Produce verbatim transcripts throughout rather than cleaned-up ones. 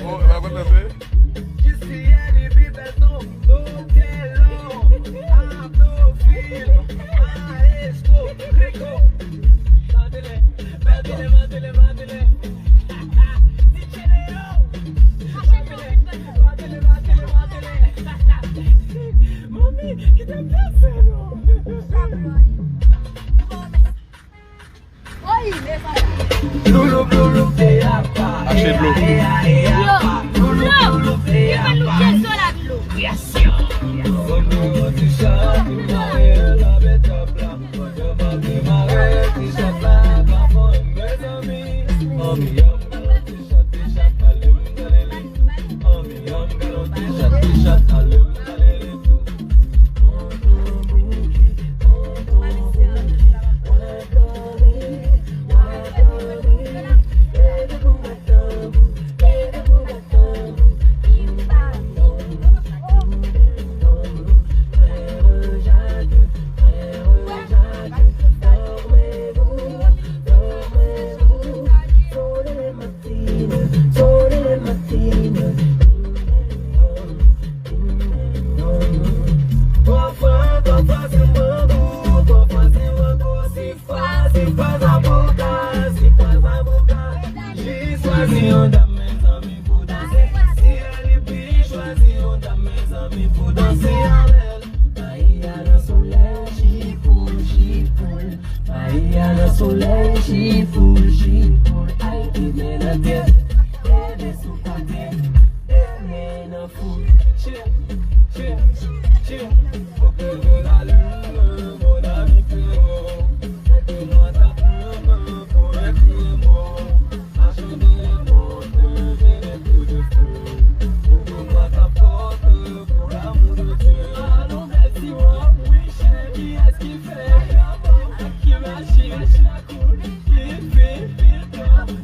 Oh, e pa konn danse? Manmi, kite m danse non. Achte dlo. Dlo. Dlo. Ki fè nou dezole ak dlo? Chwazi yon dam, mezanmi, pou danse. Si li pi, chwazi yon dam, mezanmi, pou danse avè l. Mayi a nan solèy, she cool, she cool. Mayi a nan solèy, she cool, she cool. Ay, li men nan tèt, bebe sou kote, bebe nan foul. Chill, chill, chill. Au clair de la lune, mon ami frérot. Prête-moi ta plume pour écrire un mot. Marchand de montre, j'ai les coups de feu. Ouvre-moi ta porte pour l'amour de Dieu. Allons, belle, dis-moi, oui, chérie, qui est-ce qui fait l'amour? Qui machine, qui coule, qui fait pile,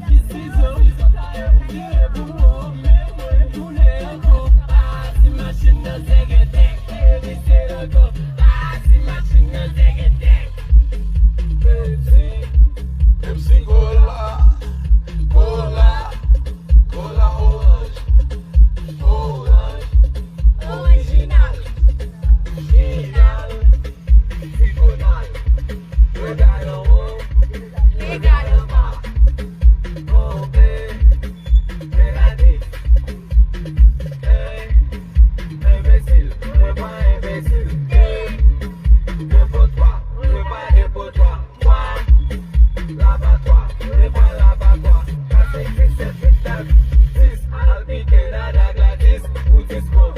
qui ciseau, qui taille, qui répond, mais moi, tous les mots. Ah, si machine dans ses guettes, et puis c'est le go. Ah, si machine dans ses guettes. Pepsi, Pepsi Cola, Cola, Cola oranj, oranj, orijinal, final, digonal, regay anwo, regay anba, konpe, Beladis. Ey, enbesil, mwen pa enbesil. Ey, depo twa, mwen pa depo twa. Twa, labatwa, mwen pa labatwa. Kat, senk, sis, sèt, uit, nèf, dis, al pike dada Gladys pou dis goud.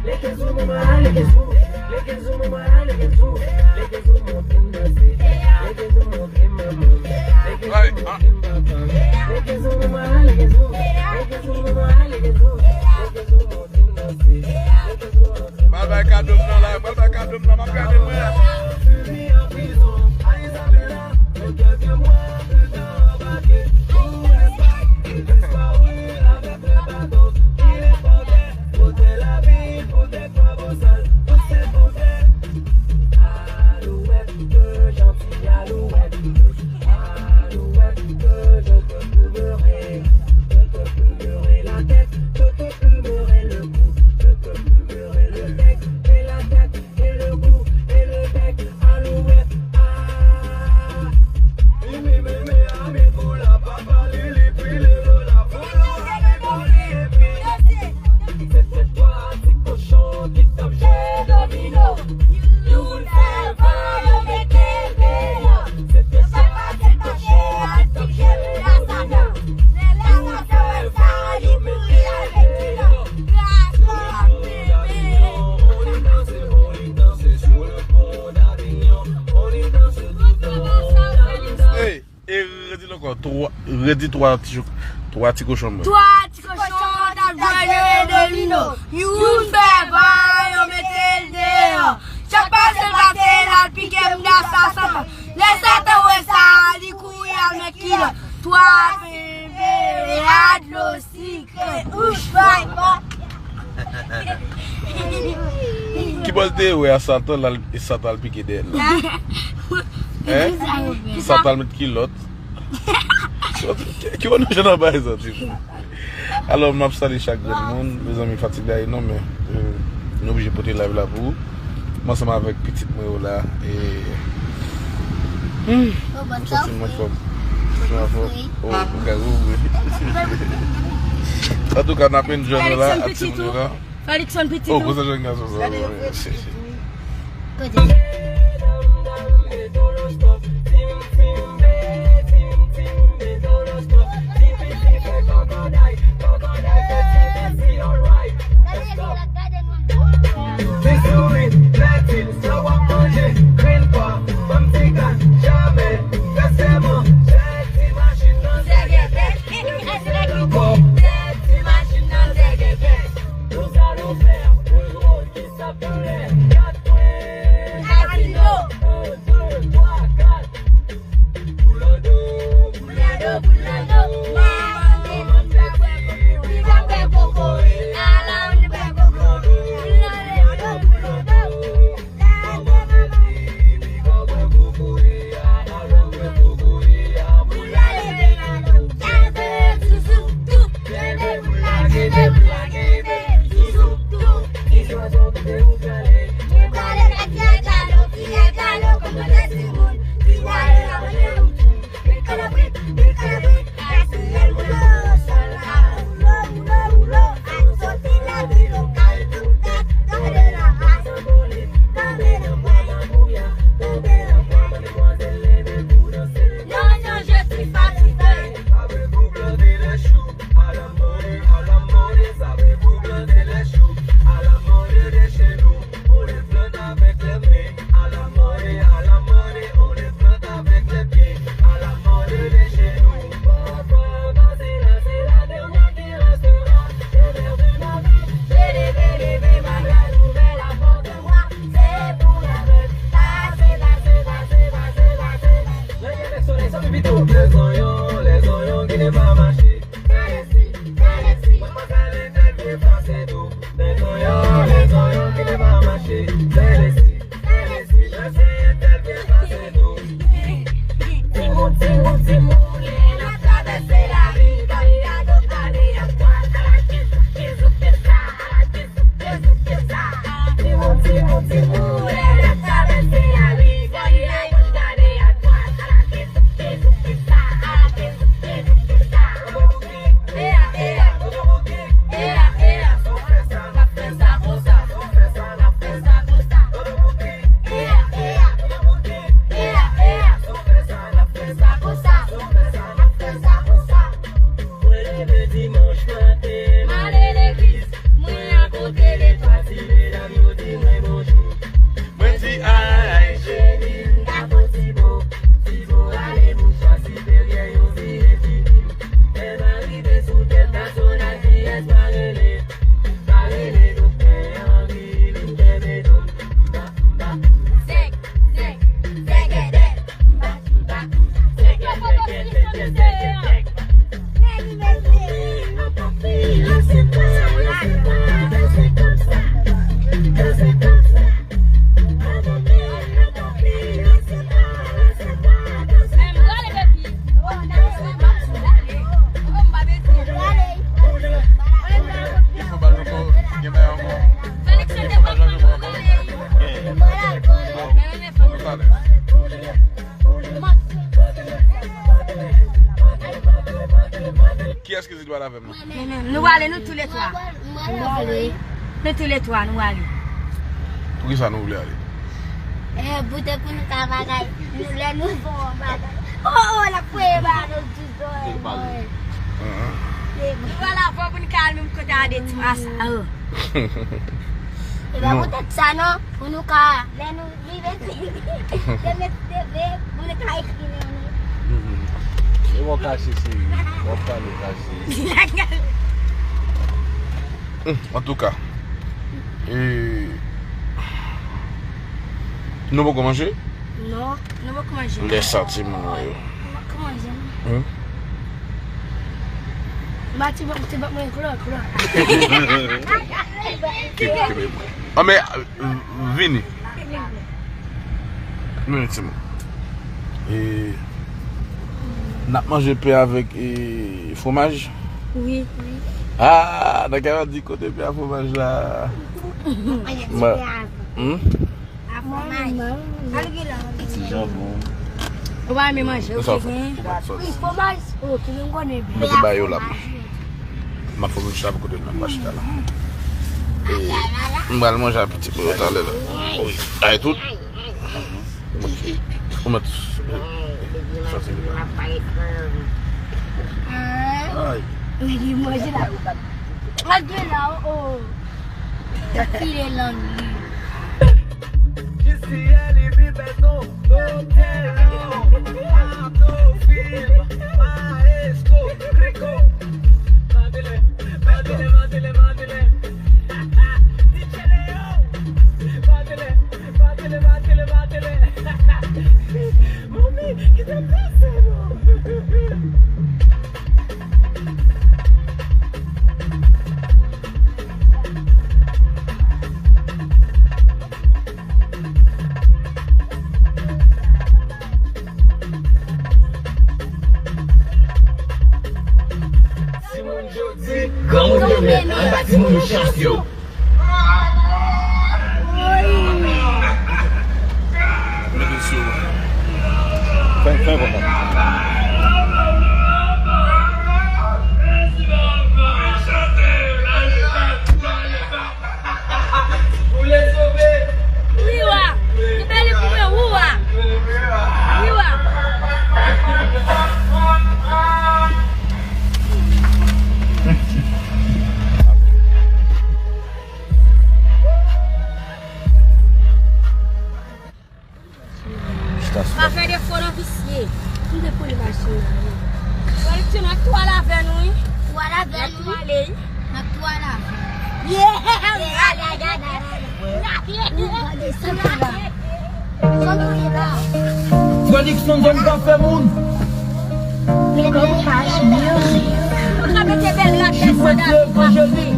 Leke sou mama, leke sou, leke sou mama, leke sou, leke sou montre m danse, leke sou montre m manman, leke sou montre m papa, leke sou mama, leke sou, leke sou mama, leke sou, leke sou montre m danse, leke sou montre m. Mwen al bay kado m nan la, mwen al bay kado m nan, m ap gade mwen. Alouette, je te plumerai, je te plumerai la tête, je te plumerai le cou, je te plumerai le bec et la tête et le cou et le bec, Alouette, ah. Mimi, mimi, ami, pou la papa, Lili, pi Lilo, la polo, ami, pou li, epi se te twa ti kochon ki t ap jwe domino. Youn fè van, yo mete l deyò. Se te twa ti kochon ki t ap jwe domino. Youn fè van, yo mete l deyò. Sou le pon d'Avignon, on y danse, on y danse sur le pon d'Avignon, on y danse tout le monde. Hey, e redi l ankò, twa, redi twa ti, twa ti kochon mwen. Twa ti kochon t ap jwe domino. Youn fè van, yo mete l deyò. Chak pase l pase, l al pike mouda Satan. Lè Satan wè sa, li kouri al met kilòt. Twa bebe a dlo sikre. Ouch, bay, bay. Ki bò l te wè a Satan, l al, e Satan al pike dèyè l la? Hein? Sa pral met kilòt. Ki, ki bon nou jwenn nan bagay sa, timoun? Alò, m ap salye chak grenn moun. Mezanmi, fatig la ye non, men, euh, nou oblije pote live la pou ou. M ansanm avèk pitit mwen yo la. E, hmm, m santi m anfòm. M anfòm. Oh, m ka rouvri. Antouka, n ap enjoy nou la ak timoun yo la. Felixson pitit ou. Oh, konsa jèn gason sa. Gade yo fè pitit wi. Kote? Ti sourit, lètil, sa w ap manje, grenn pa, banm ti gad, jamè, fè sèman, jèl ti machin nan zègètè. Ti machin nan zègètè. Tout sa nou fè ap pi dwòl ki sa k anlè kat pwen. Kazino. Un, deux, trois, quatre. Boulando, boulando, boulando. Manman, manman, pa bwè kokorit, pa bwè kokorit. Ala, nou bwè kokorit. Boulando, boulando. Non, non, je suis fatigué. Mwen leve dimanch maten, m ale legliz. Mwen rakonte de twa ti medam, yo di mwen bonjou. Mwen di ay. Cheri, m ka fon ti bo, ti bo ale bouchwa siperyè, yon vire fini. Lè m arive sou tèt nasonal, kiyès pa rele? Pa rele doktè Henry, vin kenbe do m. M pa, m pa. Zèk, zèk, zègèdè. Kiyès ki di dwal avè m nan? Nou prale, nou toulètwa. Nou toulètwa, nou prale. Poukisa nou vle ale? Eh, poutèt pou nou ka bagay. Nou, lè nou fè yon bagay. Oh, oh, l ap voye ba nou di dòy. Nou prale avè w pou nou ka al menm kote a de twa sa. E pa poutèt sa non, pou nou ka, lè nou rive fini, te met seve, pou nou ka ekri non nou. E w ap kache, cheri. W ap pale kache. Antouka, e, nou poko manje? Non, nou poko manje. Lè sa, timoun mwen yo. Nou poko manje, non. Hmm? Ba ti bòk, ti bòk mwen klò, klò. Kenbe, kenbe. Ah, men, euh, vini. Vini, timoun. E n ap manje pen avèk e, fwomaj? Wi. Ah, nan ka di kote pen a fwomaj la. Mwen, hmm? Ti janbon. Ou pa renmen manje, ou gen fwomaj. Ou mete ba yo la. M ap fè yon chita pou kote m nan pa chita la. E, m pral manje a piti pou yo talè la. Ay tout. Ou mèt soti la. Ay. Nèg li manje la. Manje la, oh, oh. File lang li. J C L, Ibi Beton, Otelo, Pablo Film, Maestro, Rico. Matele, matele, matele, matele. D J Leo. Matele, matele, matele, matele. Manmi, ki te pase nou? Timoun jodi, granmoun demen, ann ba timoun yo chans yo. Mete sou. Fè, fè konsa. Wi wa. Li bèl pou mwen, wi wa. Wi wa. Chita sou. Pa fè defo non, visye. Ki defo li machin nan, wi? Pwodiksyon, n ap tou al avè nou, wi. Tou al avè nou. N ap tou al avè nou. N ap tou al avè nou. Yeah! Pwodiksyon zòn pa fè moun. Jifwete Evanjelik,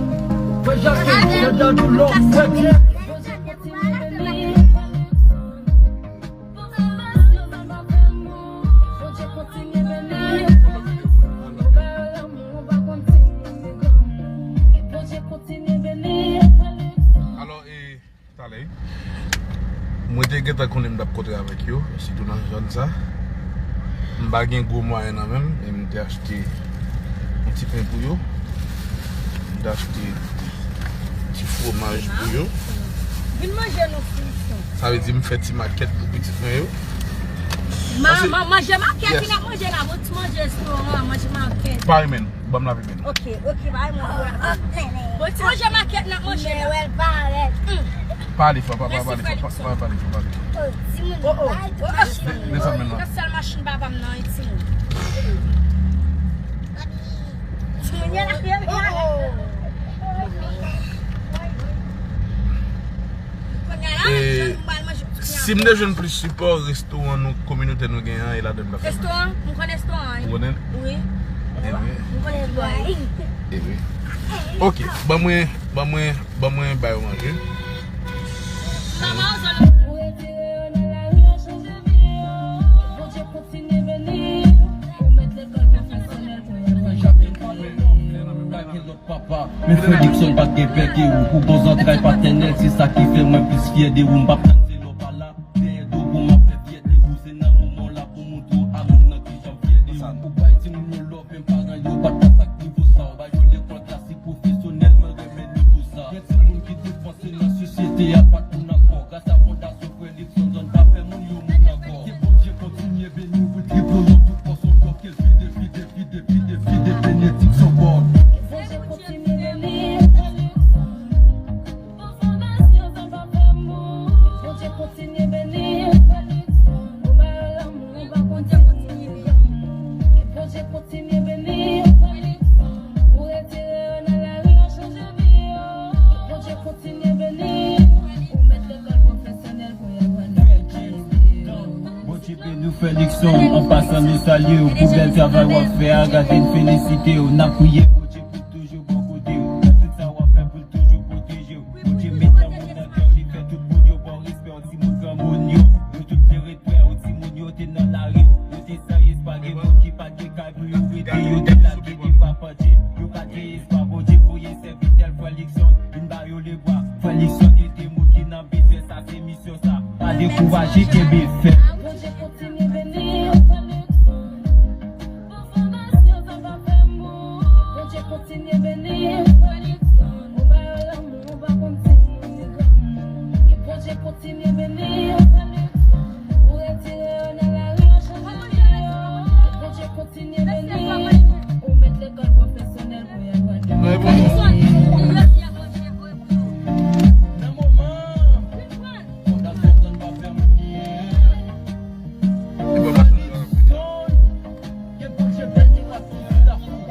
Frè Jacques, Frè Dadou Lò, Frè Pierre. Alò, e, talè, mwen te gentan konnen m t ap kontre avèk yo, sitou nan zòn sa. M pa gen gwo mwayen nan men m, e m te achte yon ti pen pou yo. M te achte ti fwomaj pou yo. Vin manje nou frison. Sa vle di m fè ti makèt pou pitit mwen yo. Ma, ma, manje makèt, yes. N ap manje la, bon ti manje restoran, manje makèt. Pa renmen, ban m lavi men. Ok, ok, pa renmen. Bon ti manje makèt, n ap manje la. Wèl parèt. Mm. Pale fò, pa, pa, pale fò, pa, pa, pale fò, pale fò. Oh, timoun, oh, oh, bay tout machin. De-, desann men nan. Nan sèl machin papa m nan, wi, timoun. Timoun, y a la, y a la. Oh, oh. Kounye a la, e, jan nou pral manje. Si m te jwenn plis sipò, restoran nou, kominote nou gen an, e ladan m t ap fè. Restoran? M konn restoran, wi. Ou konnen? Wi. E wi. M konn restoran, wi. E wi. Ok, ban mwen, ban mwen, ban mwen ba yo manje. Mama, ou zòn. Papa, men Frè Dickson pa t gen pè ke ou. Pou bon zantray patènèl, se sa ki fè mwen plis fyè de ou. M p ap tann se lè w pa la, dèyè do pou m ap fè fyète ou. Se nan moman w la pou montre w a moun nan ki jan m fyè de ou. Ou bay timoun yo love, men paran yo pa t ka sa k nivo sa. Ou ba yo lekòl klasik pwofesyonèl, mwen renmen nivo sa. Gen timoun ki defanse nan sosyete a, pa t moun ankò. Gras a fondasyon Frè Dickson, zòn pa fè moun yo moun ankò. Ke Bondye kontinye beni w, triple w nan tout pòs ou, ke l vide, vide, vide, vide, vide, benediksyon ba w. Bondye kontinye beni. Bondye kontinye beni. Ou ba yo lanmou, ou ba kontinye. Bondye kontinye beni. Ou retire yo nan lari, ou chanje vi yo. Bondye kontinye beni. Ou met lekòl pwofesyonèl pou y aprann yo. Bondye beni w, Frè Dickson. An pasan, nou salye w pou bèl travay w ap fè a. Gade n felisite w. N ap priye Bondye pou l toujou bò kote w. Nan tout sa w ap fè, pou l toujou pwoteje w. Bondye met lanmou nan kè w, li fè tout moun yo ba w respè, yon timoun granmoun yo, yo tout te ret prè. Yon timoun yo te nan lari, yo te san espwa, gen moun ki pa t gen kay pou yo rete, yo te lage de bwa pandye, yo pa t gen espwa. Bondye voye sèvitè l, frè Likson, vin ba yo lebwa. Frè Likson, e demoun ki nan bezwen, sa se misyon sa. Pa dekouraje, kenbe fèm. Bondye kontinye beni w, frè Likson. Pou fondasyon sa pa fè moun. Bondye kontinye beni w, frè Likson. Ou ba yo lanmou, ou pa konn timoun ni granmoun. Ke Bondye kontinye beni w, frè Likson. Ou retire yo nan lari, ou chanje vi yo. Ke Bondye kontinye beni w. Ou met lekòl pwofesyonèl pou y al pran. Nan moman, fondasyon zòn pa fè moun. Ke Bondye beni w ak tout staf ou.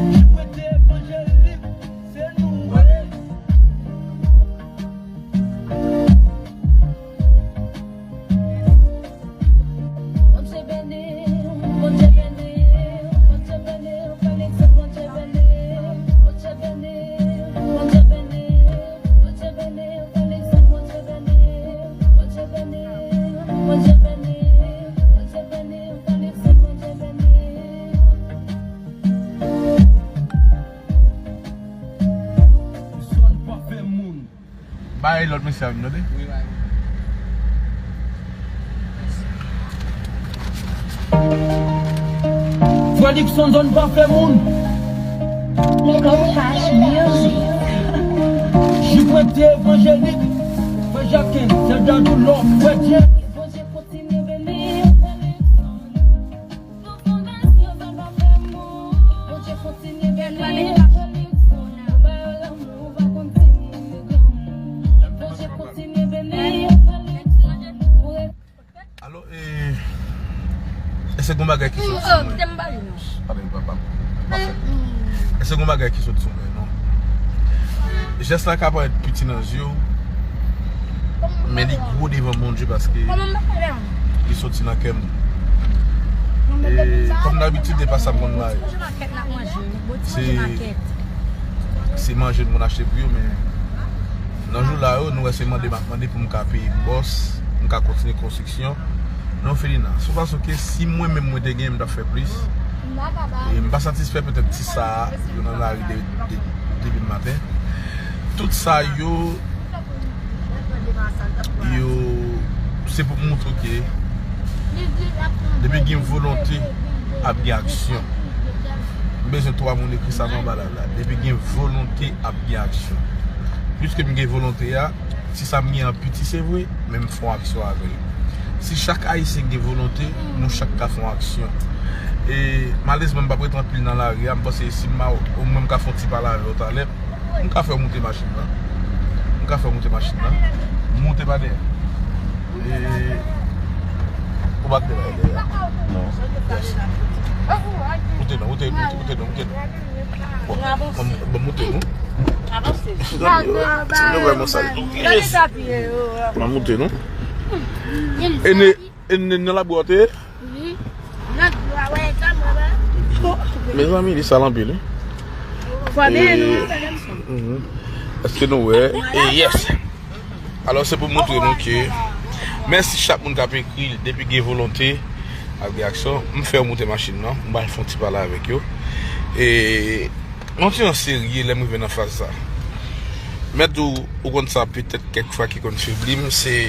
Ki prete evanjelik, se nou, wi. Bondye beni w, Bondye beni w, Bondye beni w, Felix, Bondye beni w, Bondye beni w, Bondye beni w, Bondye beni w, Felix, Bondye beni w, Bondye beni w, Bondye beni w, Bondye beni w, Felix, Bondye beni w. Zòn pa fè moun. Bay lòt mesye a vin, tande? Wi, bay. Frè Dickson, zòn pa fè moun. Lekòl Cash Music. Jipwete evanjelik. Frè Jacquin, sè Dadou, lò, frè Dje. Bondye kontinye beni w, frè Dickson. Alo, e, èske gon bagay ki sot sou mwen? Kite m pale non. Pale, papa. Pafè. Èske gon bagay ki sot sou mwen, non? Jès la ka parèt piti nan zye w, men li gwo devan Bondye paske li soti nan kè m. E, kòm dabitid, e pa sa m konn bay. Se, se manje n konn achte pou yo, men nan jou la yo, nou wè se mande m ap mande pou m ka peye bòs, m ka kontinye konstriksyon. Non, Felina, sou fason ke si mwen menm mwen te gen, m t ap fè plis. E m pa satisfè petèt ti sa a, yo nan lari de, de, depi maten. Tout sa yo, yo, se pou m montre ke depi gen volonte, ap gen aksyon. M bezwen twa moun ekri sa nan anba live la. Depi gen volonte, ap gen aksyon. Piske m gen volonte a, ti sa m gen an piti, se vre, men m fè yon aksyon avè l. Si chak Ayisyen gen volonte, nou chak ka fè yon aksyon. E malerezman, m p ap ret anpil nan lari a. M panse si m a, omwen m ka fè yon ti pale avè w talè, m ka fè w moute machin nan. M ka fè w moute machin nan. Moute pa dèyè. E, ou pa t dèyè, dèyè. Non. Yes. Moute non, moute, moute, moute non, moute non. Bon, bon, bon, moute non. Avanse. Tande, yo, tande vrèman sa. Yes. M a moute non. E ne, e ne, nan labou a te ye? Mezanmi, li sal anpil, wi. Fò byen nou. Mhm. Èske nou wè? E yes. Alò, se pou montre nou ke, mèsi chak moun k ap ekri, depi gen volonte, ap gen aksyon. M fè w moute machin nan, m pral fè yon ti pale avèk yo. E, yon ti jan serye, lè m rive nan faz sa. Mèt di w, ou konn sa, petèt kèk fwa ki konn febli m, se,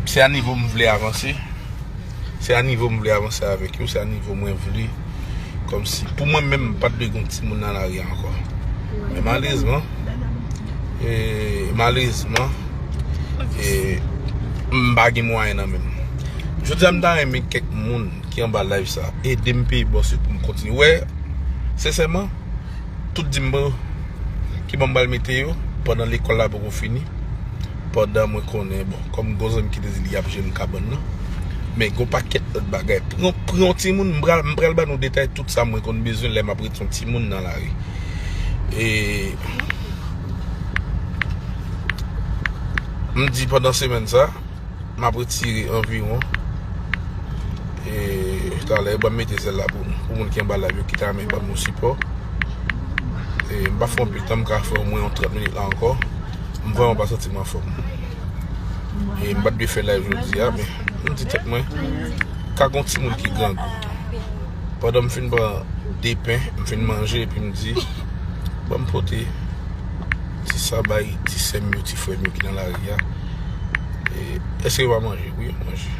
se a nivo m vle avanse. Se a nivo m vle avanse avèk yo, se a nivo mwen vle. Kòmsi, pou mwen menm, m pa t dwe gen yon timoun nan lari a ankò. Men malerezman, e, malerezman, e, m pa gen mwayen nan men m. Jodi a, m ta renmen kèk moun ki anba live sa, ede m peye bòs yo pou m kontinye. Wè, sensèman, tout di m, bon, ki bò m pral mete yo pandan lekòl la poko fini, pandan mwen konnen, bon, kòm gon zanmi ki te di li ap jere m kabann nan, men gon pakèt lòt bagay. Pran, pran yon timoun, m pral, m pral ban nou detay tout sa mwen konn bezwen lè m ap ret yon timoun nan lari. E m di pandan semèn sa, m ap retire anviwon, e, talè, ban m mete sèl la pou nou. Pou moun ki anba live yo, ki ta renmen ban m yon sipò. E, m pa fè anpil tan, m ka fè omwen yon trant minit la ankò. M vrèman pa santi m anfòm. E m pa t dwe fè live jodi a, men m di tèt mwen, ka gon timoun ki grangou. Pandan m fin pran de pen, m fin manje, epi m di, ban m pote ti sa bay ti sè m yo, ti frè m yo ki nan lari a. E, èske yo pa manje? Wi, yo manje.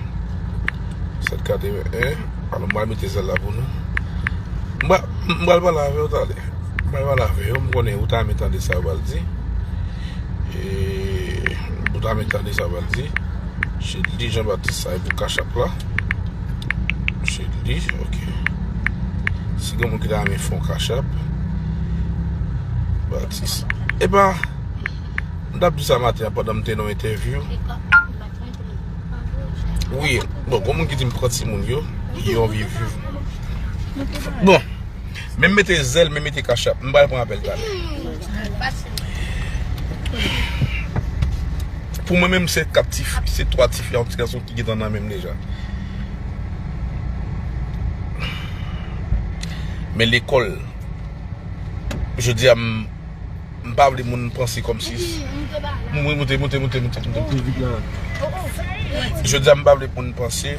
Sèt katreven en. Alò, m pral mete zèl la pou nou. M pral, m pral pale avè yo talè. M pral pale avè yo. M konnen ou ta renmen tande sa yo pral di. E, ou ta renmen tande sa yo pral di. Chedly Jean Baptiste, sa e pou Cash App la. Chedly, ok. Si gen moun ki ta renmen fè yon Cash App. Baptiste. Epa, m t ap di sa maten an pandan m te nan yon entèvyou. Wi, bon, gon moun ki di m pran timoun yo, yo anvi viv. Bon, men m mete zèl, men m mete Cash App, m pral pran apèl talè. Pou mwen menm, se kat ti fi, se twa ti fi, yon ti gason ki gentan nan men m deja. Men lekòl, jodi a, m, m pa vle moun panse kòmsi. Moute, moute, moute, moute, moute. Jodi a, m pa vle moun panse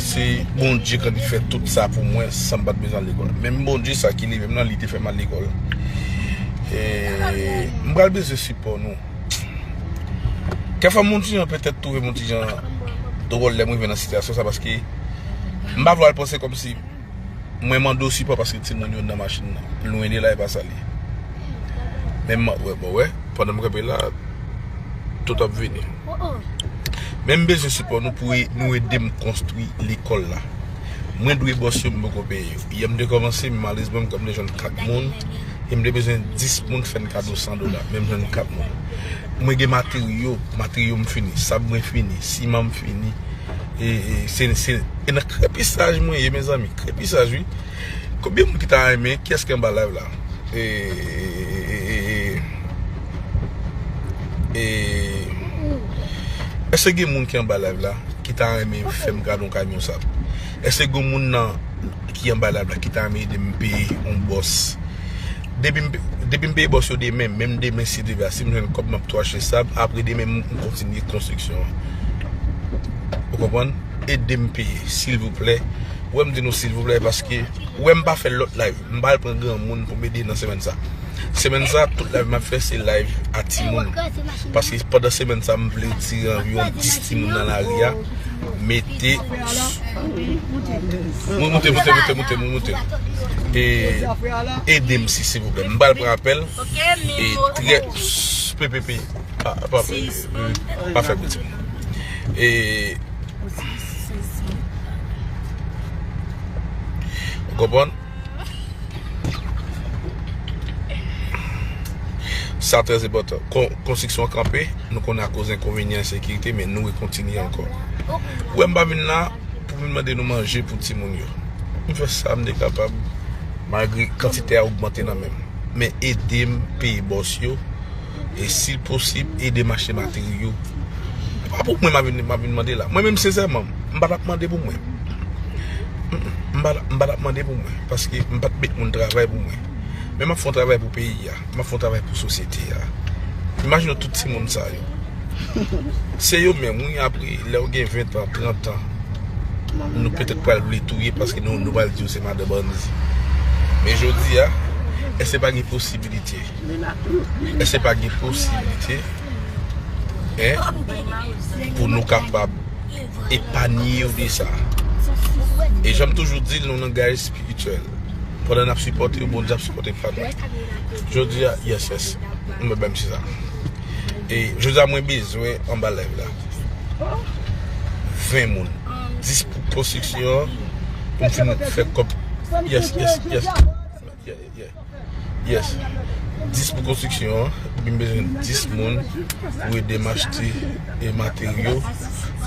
se Bondye k annik fè tout sa pou mwen san m pa t bezwen al lekòl. Menm Bondye sa ki leve m nan, li te fè m al lekòl. E, m pral bezwen sipò nou. Kèfwa, m yon ti jan petèt twouve m yon ti jan dwòl lè m rive nan sitiyasyon sa, paske m pa vle al panse kòmsi mwen mande w sipò paske timoun yo nan machin nan. Lwen de la, e pa sa l ye. Men m wè, bon, wè, pandan m kanpe la, tout ap vini. Men m bezwen sipò nou pou e-, nou ede m konstwi lekòl la. Mwen dwe bòs yo, m poko peye yo. Yè m te kòmanse, men malerezman, m kòm te jwenn kat moun, e m te bezwen dis moun fè n kado san dola, men m jwenn kat moun. Mwen gen materyo, materyo m fini, sab mwen fini, siman m fini. E, e, se, se, e nan krepisaj mwen ye, mezanmi, krepisaj, wi. Konbyen moun ki ta renmen, kiyès ki anba live la? E, e, e, e, e, e, èske gen moun ki anba live la ki ta renmen fè m kado yon kamyon sab? Èske gen moun nan ki anba live la ki ta renmen ede m peye yon bòs? Depi m, depi m peye bòs yo demen, menm demen si Dye vle, si m jwenn kòb, m ap tou achte sab. Apre demen, m, m kontinye konstriksyon an. Ou konprann? Ede m peye, silvouplè. Ou wè m di nou silvouplè, paske ou wè m pa fè lòt live. M pa al pran granmoun pou m ede nan semèn sa. Semèn sa, tout live m ap fè, se live a timoun. Paske pandan semèn sa, m vle retire anviwon dis timoun nan lari a. Mete. Mwen moute, moute, moute, moute, mwen moute. E, ede m si, silvouplè. M pral pran apèl. E trè, P P P. Pa, pa, pa fè piti. E, ou konprann? Sa trè enpòtan. Kon-, konstriksyon an kanpe, nou konnen akoz enkonvenyan ensekirite, men nou rekontinye ankò. Ou wè m pa vin la pou vin mande nou manje pou timoun yo. M fè sa m te kapab, malgre kantite a ogmante nan men m. Men ede m peye bòs yo, e si l posib, ede m achte materyo. E pa pou mwen m ap vin, m ap vin mande la. Mwen menm, sensèman, m pa t ap mande pou mwen. M, m pa t, m pa t ap mande pou mwen, paske m pa t met moun travay pou mwen. Men m ap fè yon travay pou peyi a, m ap fè yon travay pou sosyete a. Imajine w tout timoun sa yo. Se yo menm, wi, apre, lè w gen ven tan, trant an, nou petèt pral vle touye paske nou, nou pral di w se madan bandi. Men jodi a, èske pa gen posibilite? Èske pa gen posibilite, en, pou nou kapab epanye yo de sa? E jan m toujou di l, nou nan gè espirityèl. Pandan n ap sipòte yo, Bondye ap sipòte pa nou. Jodi a, yes, yes. Mwen menm se sa. E jodi a, mwen bezwen anba live la ven moun. Dis pou konstriksyon an, pou m fin fè kòb. Yes, yes, yes. Yeah, yeah. Yes. Dis pou konstriksyon an, epi m bezwen dis moun pou ede m achte e materyo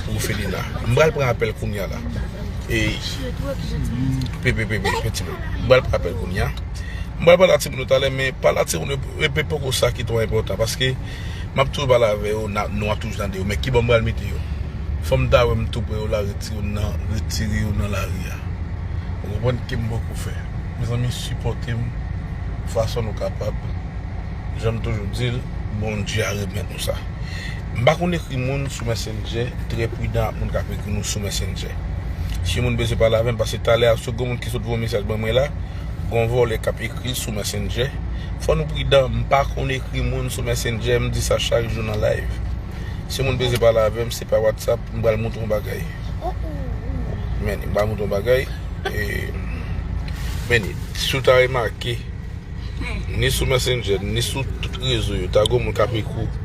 pou fini la. M pral pran apèl kounye a la. E, pe, pe, pe, pe, pe, timoun. M pral pran apèl kounye a. M pral pale a timoun yo talè, men pale a timoun yo, e, pe, poko sa ki twò enpòtan, paske m ap toujou pale avè yo, n a, nou ap toujou tande yo, men kibò m pral mete yo? Fò m ta wè m tou pre yo la, retire yo nan, retire yo nan lari a. Ou konprann ke m poko fè. Mezanmi, sipòte m fason nou kapab. Jan m toujou di l, Bondye a remèt nou sa. M pa konn ekri moun sou Messenger, trè pridan ak moun k ap ekri nou sou Messenger. Si yon moun bezwen pale avè m, paske talè a, si gon moun ki sot voye mesaj ban mwen la, gon vòlè k ap ekri l sou Messenger. Fò nou pridan, m pa konn ekri moun sou Messenger, m di sa chak jou nan live. Si yon moun bezwen pale avè m, se pa WhatsApp, m pral montre yon bagay. Men, m pral montre yon bagay. E, men, si w ta remake, ni sou Messenger, ni sou tout rezo yo, ta gon moun k ap ekri w.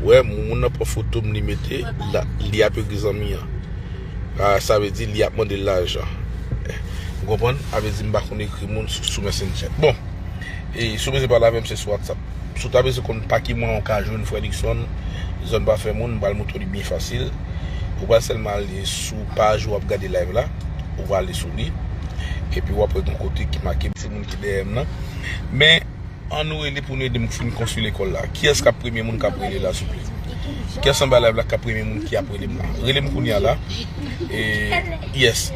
Wè, moun nan pran foto m, li mete, la, li ap ekri zanmi an. Ah, sa vle di li ap mande l lajan. Ou konprann? Sa vle di m pa konn ekri moun sou, sou Messenger. Bon, e si w bezwen pale avè m, se sou WhatsApp. Si w ta bezwen konn pa ki mwayen w ka jwenn Frè Luckson, zòn pa fè moun, m pral montre w li byen fasil. Ou pral sèlman ale sou paj ou ap gade live la, ou pral ale sou li. Epi w ap wè gon kote ki make se moun ki dèyè m nan. Men, ann nou rele pou nou ede m fin konstwi lekòl la. Kiyès k ap premye moun k ap rele la, souple? Kiyès anba live la k ap premye moun ki ap rele m la? Rele m kounye a la. E, yes.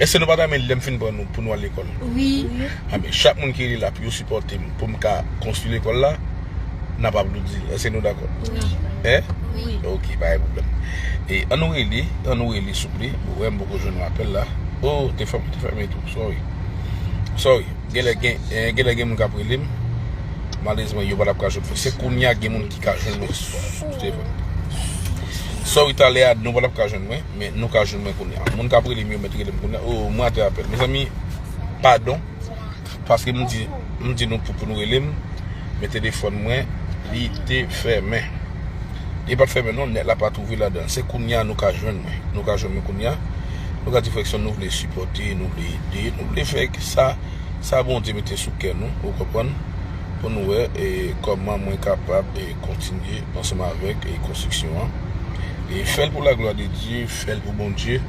Èske nou pa ta renmen lè m fin pran nou pou nou al lekòl? Wi. Anben, chak moun ki rele la pou yo sipòte m, pou m ka konstwi lekòl la, n ap aplodi l. Èske nou dakò? Wi. Hein? Wi. Ok, pa gen pwoblèm. E ann nou rele, ann nou rele, souple. Ou wè, m poko jwenn yon apèl la. Oh, te fèmen, te fèmen tou. Sorry. Sorry. Genlè gen, eh, genlè gen moun k ap rele m. Malerezman, yo pa t ap ka jwenn mwen. Se kounye a gen moun ki ka jwenn mwen sou, sou telefòn. Sorry, talè a, nou pa t ap ka jwenn mwen, men nou ka jwenn mwen kounye a. Moun k ap rele m yo mèt rele m kounye a. Oh, mwen atè apèl. Mezanmi, padon. Paske m di, m di nou pou, pou nou rele m, men telefòn mwen, li te fèmen. Li pa t fèmen non, nèt la pa t ouvri ladan. Se kounye a nou ka jwenn mwen. Nou ka jwenn mwen kounye a. Nou ka di Frè Luckson nou vle sipòte, nou vle ede, nou vle fè sa, sa Bondye mete sou kè nou, ou konprann? Pou nou wè, e, kòman mwen kapab, e, kontinye ansanm avèk, e, konstriksyon an. E fè l pou laglwa de Dye, fè l pou Bondye.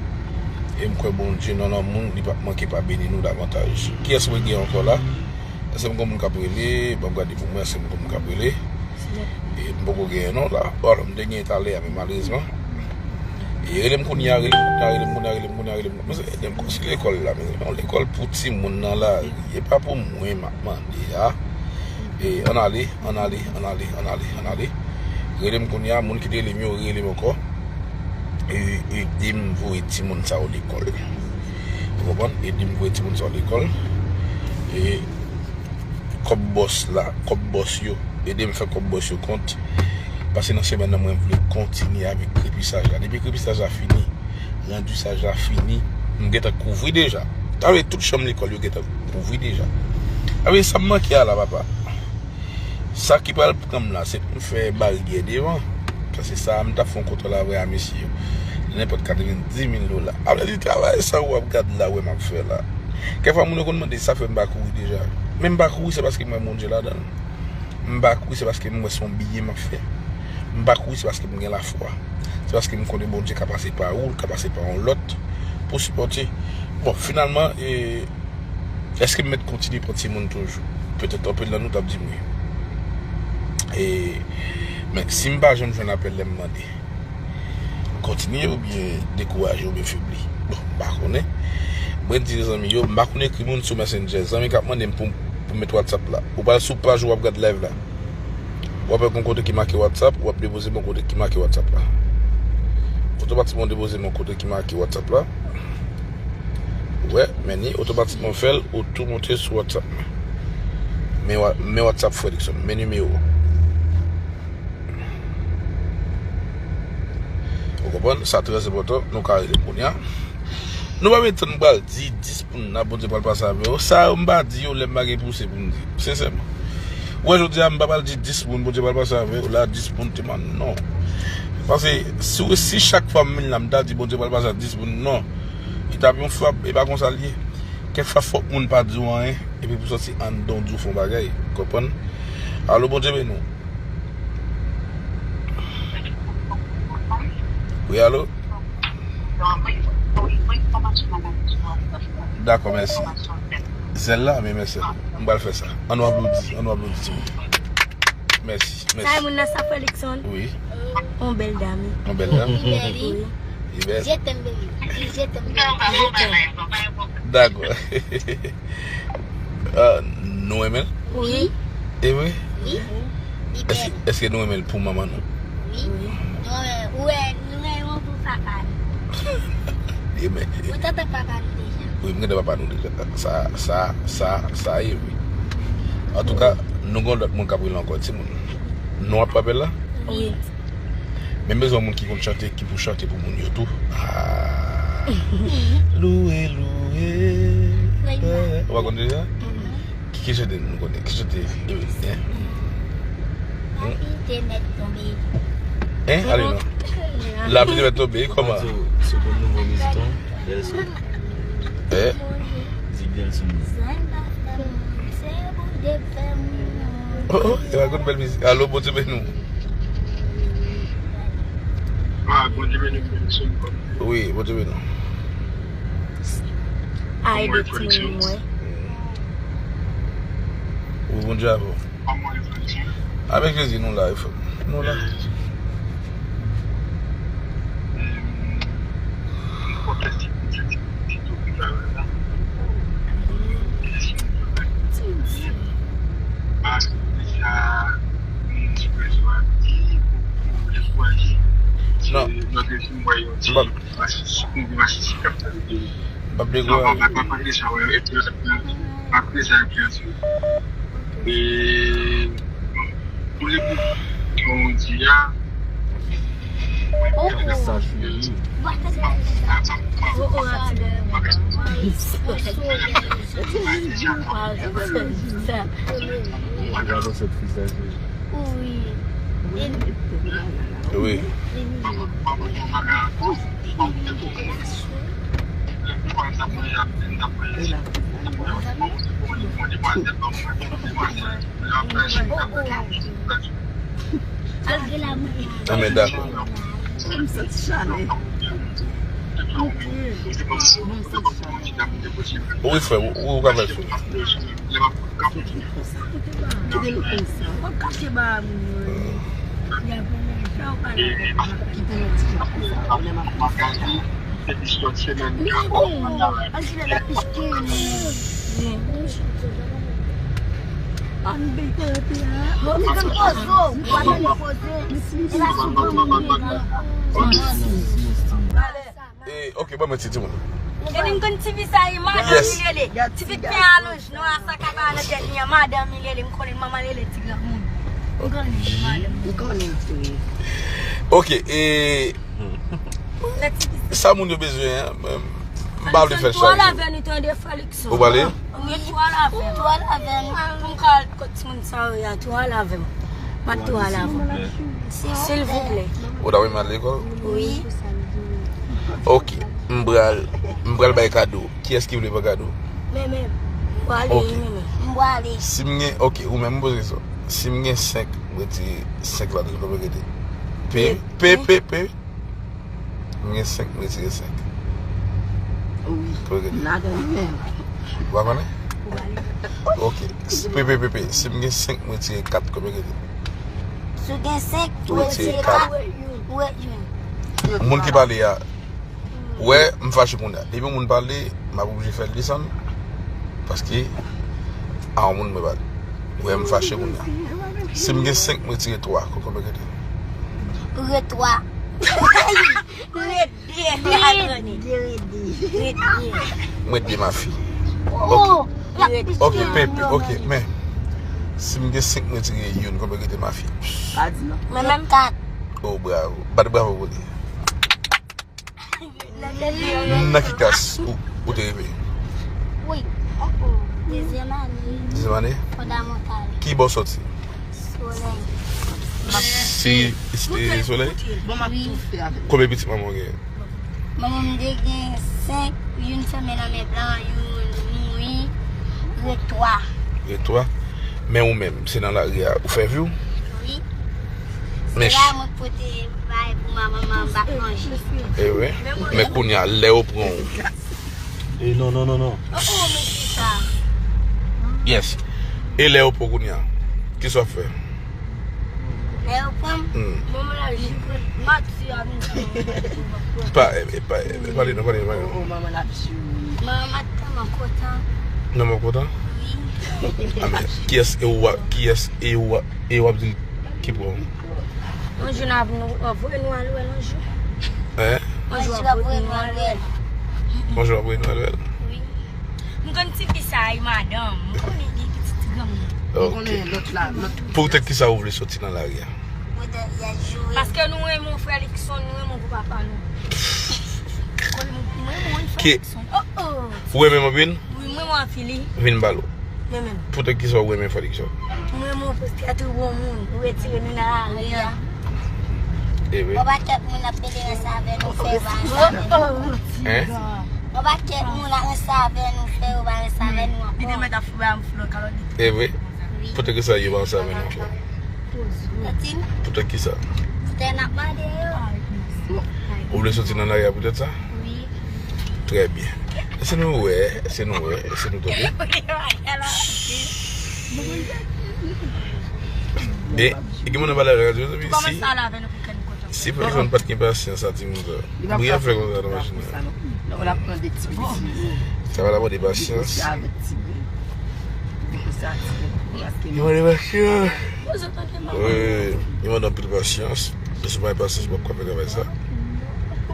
E m kwè Bondye nan lanmou l, li p ap manke pa beni nou davantaj. Kiyès mwen gen ankò la? Èske m gon moun k ap rele? Ban m gade pou mwen, èske m gon moun k ap rele? E m poko genyen non la. Alò, m te genyen talè a, men malerezman. E rele m kounye a, rele m kounye a, rele m kounye a, rele m kounye a, rele m. Mesye, ede m konstwi lekòl la, men se yon lekòl pou timoun nan lari. E pa pou mwen m ap mande a. E ann ale, ann ale, ann ale, ann ale, ann ale. Rele m kounye a, moun ki te rele m yo, rele m ankò. E ede m voye timoun sa yo lekòl. Ou konprann? Ede m voye timoun sa yo lekòl. E kòb bòs la, kòb bòs yo, ede m fè kòb bòs yo kont. Paske nan semèn nan, mwen vle kontinye avèk krepisaj la. Depi krepisaj la fini, randisaj la fini, m gentan kouvri deja. Sa vle tout chanm lekòl yo gentan kouvri deja. Sa vle sa m manke a la, papa. Sa ki pral pran m la, se pou m fè baryè devan. Paske sa a, m t ap fè yon kontra la avè a mesye yo. Nenpòt katrevenndimil dola. Apre di travay sa w ap gad la, wè m ap fè la. Kèk fwa moun yo konn mande sa fè m pa kouri deja. Men m pa kouri, se paske m wè Bondye ladan l. M pa kouri, se paske m wè se yon biyè m ap fè. M pa kouri, se paske m gen lafwa. Se paske m konnen Bondye ka pase pa ou, l ka pase pa yon lòt pou sipòte. Bon, finalman, e, èske m mèt kontinye pran timoun toujou? Petèt anpil nan nou t ap di m wi. E, men si m pa janm jwenn apèl lè m mande, kontinye oubyen dekouraje oubyen febli? Bon, m pa konnen. Mwen di zanmi yo, m pa konn ekri moun sou Messenger. Zanmi k ap mande m pou, pou m met WhatsApp la. Ou pral sou paj ou ap gad live la. W ap wè gon kote ki make WhatsApp, w ap depoze m yon kote ki make WhatsApp la. Otomatikman w depoze m yon kote ki make WhatsApp la. Ou wè, men ni otomatikman fè l, ou tou monte sou WhatsApp mwen. Men, wa- men WhatsApp Frè Luckson, men nimewo. Ou konprann? Sa trè enpòtan, nou ka rele kounye a. Nou pa mete tann pral di dis moun nan, Bondye pral pase avè yo. Sa yo m pa di yo lè m pa gen pouse pou m di. Sensèman. Ou wè jodi a m pa pral di dis moun, Bondye pral pase avè yo, la dis moun te man non. Paske si, si chak fwa m vin la m ta di Bondye pral pase ak dis moun, non. Li t ap yon frap, e pa konsa l ye. Kèk fwa fòk moun pa di w anyen, epi pou sòti anndan w di w fè yon bagay. Konprann? Alo, Bondye beni w. Wi, alo? Dakò, mèsi. Zèl la, men mèsi. M pral fè sa. Ann nou aplodi, ann nou aplodi, timoun. Mèsi, mèsi. Sa e moun nan sa, Frè Luckson? Wi. On bèl dam. On bèl dam? Li bèl, wi. Wi. Li bèl? Je t'aime, baby. Je t'aime, baby. Je t'aime. Dakò. Ah, nou renmen l? Wi. E vre? Wi. Li bèl. Èske, èske nou renmen l pou manman nou? Wi. Ou wè, nou gen yon pou papa nou. E men, Ou tante papa nou deja. Wi, m gen papa nou deja. Sa, sa, sa, sa ye, wi. Antouka, nou gen lòt moun k ap rele ankò, timoun. Nou ap raple la? Wi. Men bezwen moun ki konn chante, ki pou chante pou moun yo tou. Ah. Louwe, louwe. Wi. Ou pa konn deja? Ki, ki chante nou konnen? Ki chante? Hein? Lapli te mèt tonbe. Hein? Ale non. Lapli te mèt tonbe, kòman? Se bon nouvo mizik lan, bèl son. Eh? Di bèl son. Zan pa fè moun, se Bondye k fè moun. Oh, oh, e pa konn bèl mizik. Alo, Bondye beni nou. Ah, Bondye beni nou, Felixson. Wi, Bondye beni nou. Ay, de timoun mwen. Wi, Bondye avè w. Kòman w ye, Felixson? Avèk Jezi, nou la, frè m. Nou la. Non. M p ap dekouraje. Pou le pou kondi a. Sa cheri. Gade sèt fi sa cheri. Wi. Anben, dakò. Wi, frè, ou, ou ka fè l, frè. E, ok, ban mwen ti timoun. Gade m konn ti fi sa ye, madanm li rele. Ti fi k pen alonj non a sa k ap nan tèt li an, madanm li rele, m konnen manman li rele ti granmoun. M konnen madanm. Ok, e sa moun yo bezwen an, m pa vle fè sa. Tou al avè nou tande Felixson. Ou pale? Wi, tou al avè m. Tou al avè m. Pou m ka al kot timoun sa yo ye a, tou al avè m. M ap tou al avè m. Silvouplè. Ou ta renmen al lekòl? Wi. Ok, m pral, m pral bay kado. Kiyès ki vle pran kado? Men men. M pwale, Ok. Men men. M pwale. Si m gen, ok, ou menm m poze kesyon. Si m gen senk, m retire senk ladan l, konbyen rete? Pe, pe, pe, pe. M gen senk, m retire senk. Wi. Konbyen rete? Ladan li menm. Ou pa konnen? Ok. Si, pe, pe, pe, pe. Si m gen senk, m retire kat, konbyen rete? Si w gen senk, Ou retire kat. Ou ret youn. Moun ki pale a, wè, m fache kounye a. Depi yon moun pale, m ap oblije fè l desann. Paske a yon moun mwen pale. Wè, m fache kounye a. Si m gen senk, m retire twa. Konbyen rete? Ou ret twa. Ret de, la grande. Ret de. M ret de, ma fi. Ok. Ok, pe, pe, ok, men. Si m gen senk, m retire youn, konbyen rete, ma fi? Pa di non. Mwen menm kat. Oh, bravo. Bat bravo pou li. Nan ki klas ou, ou te rive? Wi. Dezyèm ane. Dezyèm ane? Fondamantal. Ki bò w soti? Solèy. Si, si Solèy? Bon, m ap tou fè avè l. Konbyen pitit manman w gen? Manman m te gen senk, youn fèmen nan men blan, youn mouri, ret twa. Ret twa. Men ou menm, se nan lari a ou fè vi w? Wi. Men Se la mwen pote bay pou manman, manman m bat manje. E wi. Men kounye a, lè yo pran w. E non, non, non, non. Oh, oh, men se sa. Yes. E lè yo pran w kounye a, kisa w ap fè? Lè yo pran m, Hmm. manman la jwe mati a nou. Pa, e, e, pa, e, pale non, pale non, pale non. Oh, manman l ap jwe. Manman m ap tèlman kontan. Non, mwen kontan. Wi. Amen. Kiyès e ou, kiyès e ou, e ou ap di l ki pran w? Yon jou n ap nou, euh, voye nou al wè l yon jou. Hein? Yon jou ap voye nou al wè l. Yon jou ap voye nou al wè l. Wi. M konn ti fi sa, e madanm. M konnen gen pitit ti granmoun. Ok. M konnen lòt la, lòt. Poutèt kisa ou vle soti nan lari a? Paske nou renmen frè Luckson, nou renmen gwo papa nou. Mwen renmen frè Luckson. Oh, oh. Ou renmen anpil? Wi, mwen, mwen anpil, wi. Vin balo. Mwen menm. Poutèt kisa ou renmen frè Luckson? Mwen, mwen, paske a tou bon moun. Ou retire nou nan lari a. Ewe. Yon pakèt moun ap pede ranse avè nou, fè yo pa ranse avè nou. Hein? Yon pakèt moun ap ranse avè nou, fè yo pa ranse avè nou ankò. Li te mèt ap fè ba m flò kalòt li. Ewe. Wi. Poutèt kisa yo pa ranse avè nou ankò? Poutèt kisa? Poutèt n ap mande yo. Ou vle soti nan lari a poutèt sa? Wi. Trè byen. Èske nou wè, èske nou wè, èske nou tande? E, e gen moun nan pale avèk radyo, epi si, si Fredson pa t gen pasyans a timoun sa. Bri ap fè konsa nan machin nan. Sa va la mande pasyans. Li mande pasyans. Wi, li mande anpil pasyans. Paske si w pa gen pasyans, ou p ap ka fè travay sa.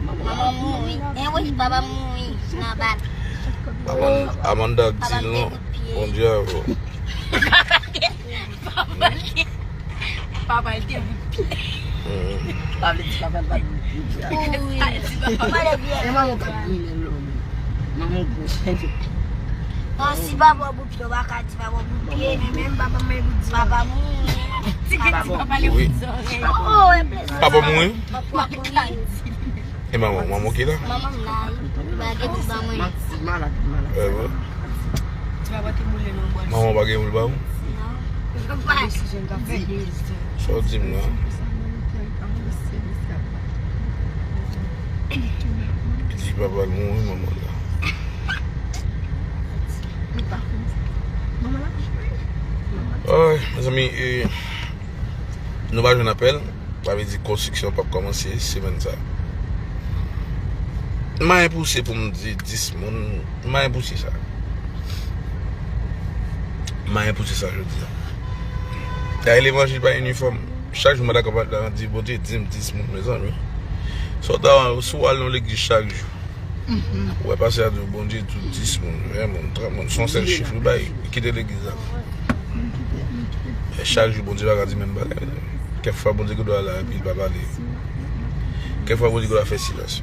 Manman mouri. E wi, papa mouri nan bal. Amanda di non. Bondye avè w. Papa l te bout pye. Sa vle di papa l pa t bout pye. Sa vle di papa l pa t bout pye. E manman pa t bout pye. Manman gwo. Bon, si papa w bout pye, w pa ka di papa w bout pye. Men menm papa mwen bout di papa mouri. Ti ki di papa l bout zòrèy. Oh, oh, e plezi. Papa mouri? Papa mouri. E manman, manman ki la? Manman m la, wi. Li pa gen pou ba mwen. Manti, malad, malad. Eh bon? Manman pa gen pou l ba ou? Non. Sa w di m la? Li di papa l mouri, manman la. Ay, mezanmi, e, nou pa jwenn apèl. Sa vle di konstriksyon p ap kòmanse semèn sa. M pa gen pouse pou m di dis moun. M pa gen pouse sa. M pa gen pouse sa jodi a. Dayè levanjil pa inifòm. Chak jou m dakò pa di Bondye di m dis moun, mezanmi. Si w ta, si w al nan legliz chak jou, ou wè pastè a di w Bondye di w dis moun, ven moun, trant moun, se yon sèl chif li bay, kite legliz la. Men chak jou Bondye pa ka di menm bagay. Kèk fwa Bondye gen dwa la epi li pa pale. Kèk fwa Bondye gen dwa fè silans.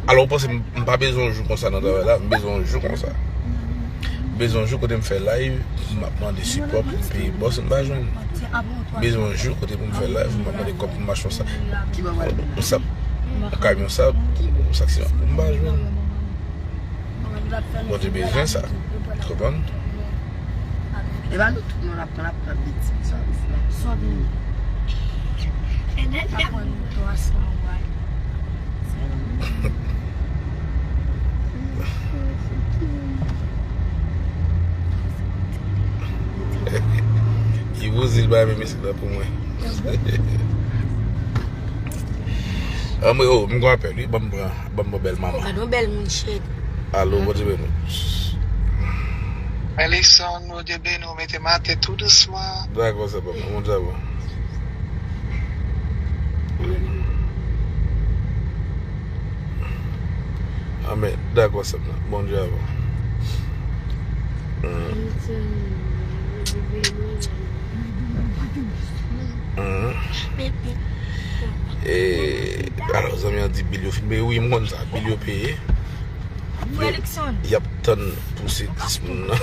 Alò, ou panse m, m pa bezwen yon jou konsa nan travay la? M bezwen yon jou konsa. M bezwen yon jou kote m fè live, m ap mande sipò pou m peye bòs, m pa jwenn. M bezwen yon jou kote pou m fè live, m ap mande kòb pou m achte yon sak, yon sab, yon kamyon sab, yon sak siman. M pa jwenn. Bondye bezwen sa. Konprann? E pa nou tout moun ap pran, ap pran betiz sa, sa. Sa w di? Aprann nou twa san way. Li poze l bay men mesye la pou mwen. Anmwe, oh, m gon apèl, wi, ban m pran, ban m pran bèl manman. Gad yon bèl moun, shit. Alo, Bondye beni w. Elison, Bondye beni w, mete maten tou dousman. Dakò, sa papa, Bondye avè w. Amèn. Dakò, sa papa, Bondye avè w. Mm. Mm. E, alò, zanmi an di bil yo fin peye. Wi, m konn sa. Bil yo peye. Frè Luckson. Y ap tann pou se dis moun nan.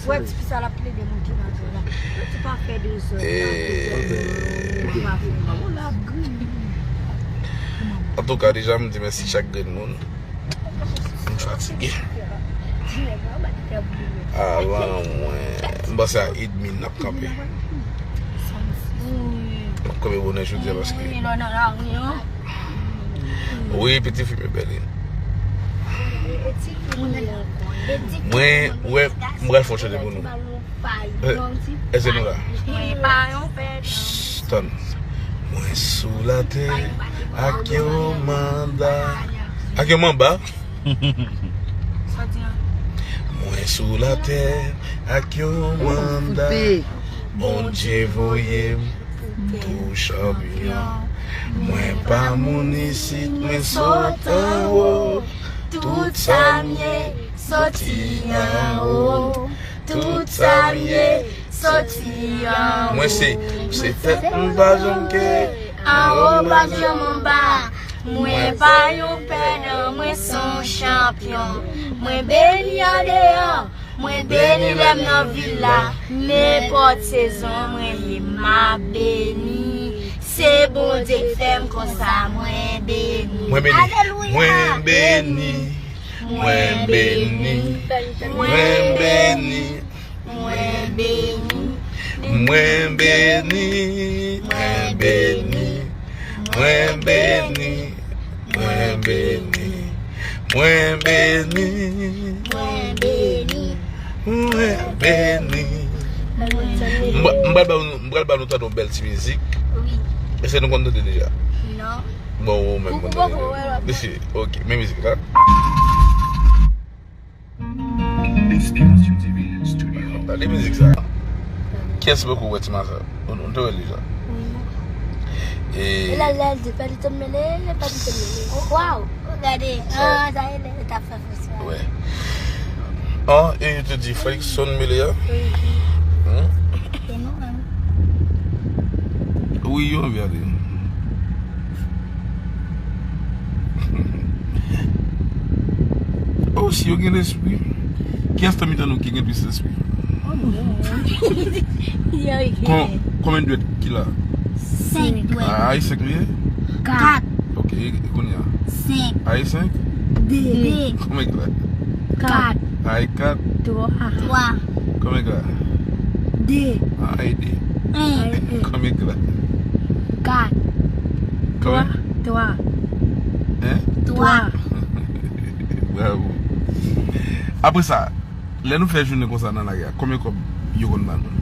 Wè, ti fi sa l ap plede moun ki nan zòn la. Yo di pa fè dezòd, pa fè dezòd. Antouka, deja, m di mèsi chak grenn moun. M fatige. Avan mwen, m panse a edmi n ap kanpe. M ap kanpe bonè jodi a paske. Wi, piti fi m yo bèl, wi. Mwen, wè, m pral fè yon chante pou nou. Eh, èske nou la? Shh, tann. Mwen sou latè ak yon manda. Ak yon manba? Mwen sou latè ak yon manda. Bondye voye m. Tou chanpyon. Mwen pa moun isit, mwen sot anwo. Tout sa m ye, soti anwo. Tout sa m ye, soti anwo. Mwen se, se tèt m pa janm ke anwo, m pa janm anba. Mwen pa yon pèdan, mwen se yon chanpyon. Mwen beni andeyò, mwen beni lè m nan vil la. Nenpòt sezon mwen ye, m ap beni. Se Bondye k fè m konsa, mwen beni. Mwen beni. Alelouya. Mwen beni. Mwen beni. Mwen beni. Mwen beni. Mwen beni. Mwen beni. Mwen beni. Mwen beni. Mwen beni. Mwen beni. Mwen beni. M pral ba nou, m pral ba nou tande yon bèl ti mizik. Wi. Èske nou konn tande deja? Non. Bon, ou menm konn tande deja. Ok, men mizik la. Inspiration T V Studio. Tande mizik sa. Kiyès poko wè ti masak? Ou, ou te wè l deja? Wi. E la, la, li pèdi tèt mele, li pèdi tèt mele. Waw! Gade, ah, sa e lè yo t ap fè festival. Wè. An, e yo te di Felixson mele a? Wi. Hmm? E nou menm. Wi, yo anvi ale. Oh, si yo gen lespri. Kiyès nan mitan nou ki gen plis lespri? Oh, non. Yo gen. Kon-, konbyen dwèt ki la? Senk dwèt. A, a e senk li ye? Kat. Ok, e, e kounye a? Senk. A e senk? De. De. Konbyen ki la? Kat. A e kat? Twa. Twa. Konbyen ki la? De. A e de. En. Konbyen ki la? Kat. Konbyen? Twa. Twa. Hein? Twa. Bravo. Apre sa, lè nou fè jounen konsa nan lari a, konbyen kòb yo konn ba nou?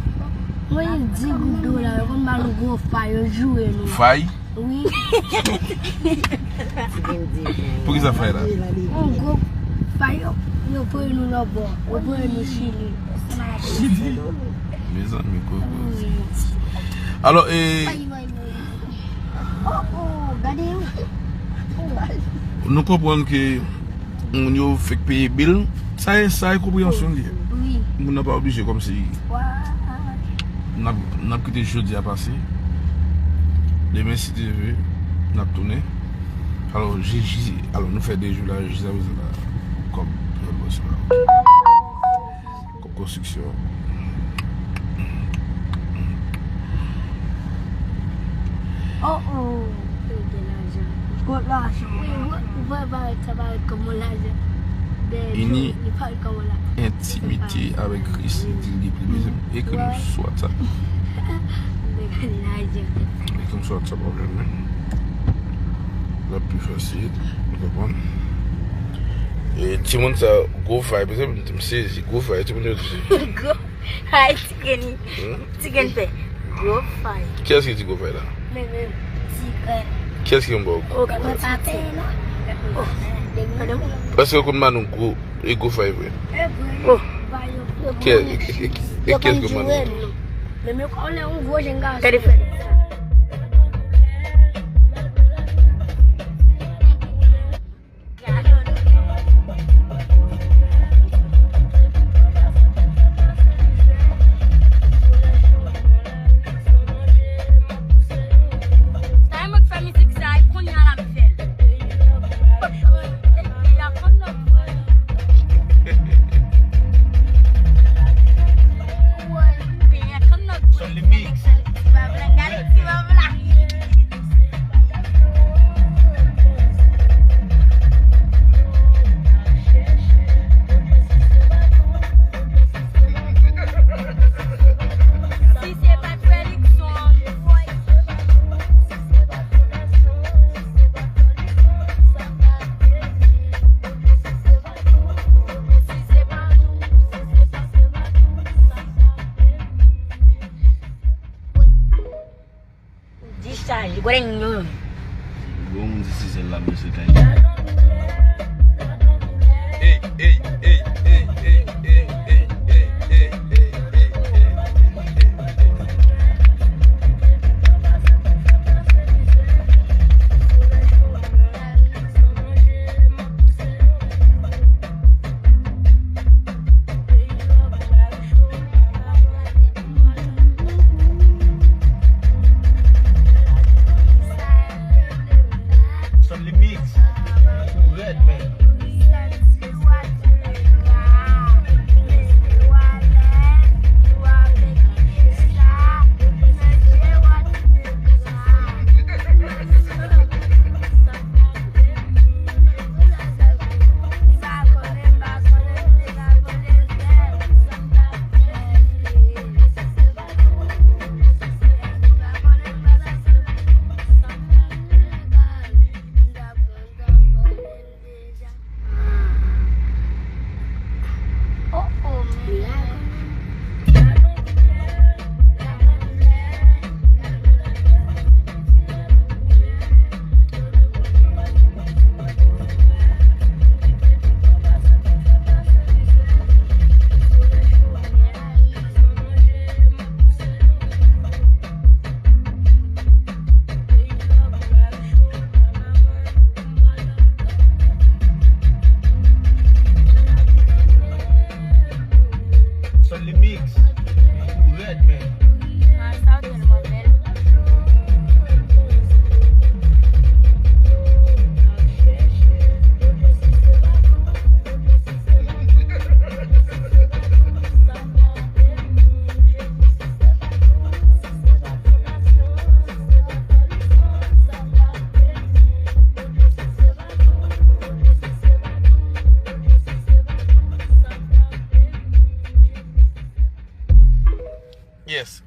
Mwen, di goud dola, yo konn ba nou gwo fay, yo joure nou. Fay? Wi. Poukisa fay la? Yon gwo fay, yo, yo voye nou lòtbò, yo voye nou Chili. Chili? Mezanmi, koko. Wi. Alò, e, fay, fay, fay. Oh, oh, gade yo. Oh. Nou konprann ke moun yo fèk peye bil. Sa e, sa e konpreyansyon li ye. Wi. Moun nan pa oblije kòmsi. Wa. N ap, n ap kite jodi a pase. Demen, si Dye vle, n ap tounen. Alò, jiji, alò, nou fè de jou la, jis a prezan la. Kòb, kòb konstriksyon. Oh, oh. Yo gen lajan. Gwo lajan. Wi, ou, ou pa parèt, sa parèt kòm yon lajan. Ini entimite avèk Kris, li di l gen plis bezwen. Ekri m sou WhatsApp. Ekri m sou WhatsApp avè mwen. L ap pi fasil, ou konprann? E timoun sa, gwo fay, peze m, m sezi, gwo fay, timoun yo di. Gwo fay, ti grenn, ti grenn pè. Gwo fay. Kiyès ki di gwo fay la? Men, men, ti grenn. Kiyès ki konn ba w gwo fay? Mwen pa pè non. Oh, gade m. Èske w konn ba nou gwo, e gwo fay vre? Oh. Kiyès, e, e, e, e kiyès ki konn ba nou? Men, men, on lè yon gwo jèn gason. Gade frè. Sa e mwen k fè mizik sa, e kounye a la m fè l. Depi a konn lòt vre. Depi a konn lòt vre. Ti bab la, gade ti bab la. Si se pa t Felixson. Discharge, grenn yon. Gwo moun di si sèl la, mesye kay. Ey, ey, ey. Ey, ey, ey. Ey, ey, ey. Ey, ey, ey. Ey, ey, ey. Ey, ey, ey. Ey, ey, ey. Ey, ey, ey. Red, man. Son li mix. Ou rèd, men. Ah, sa tèlman bèl. Yes.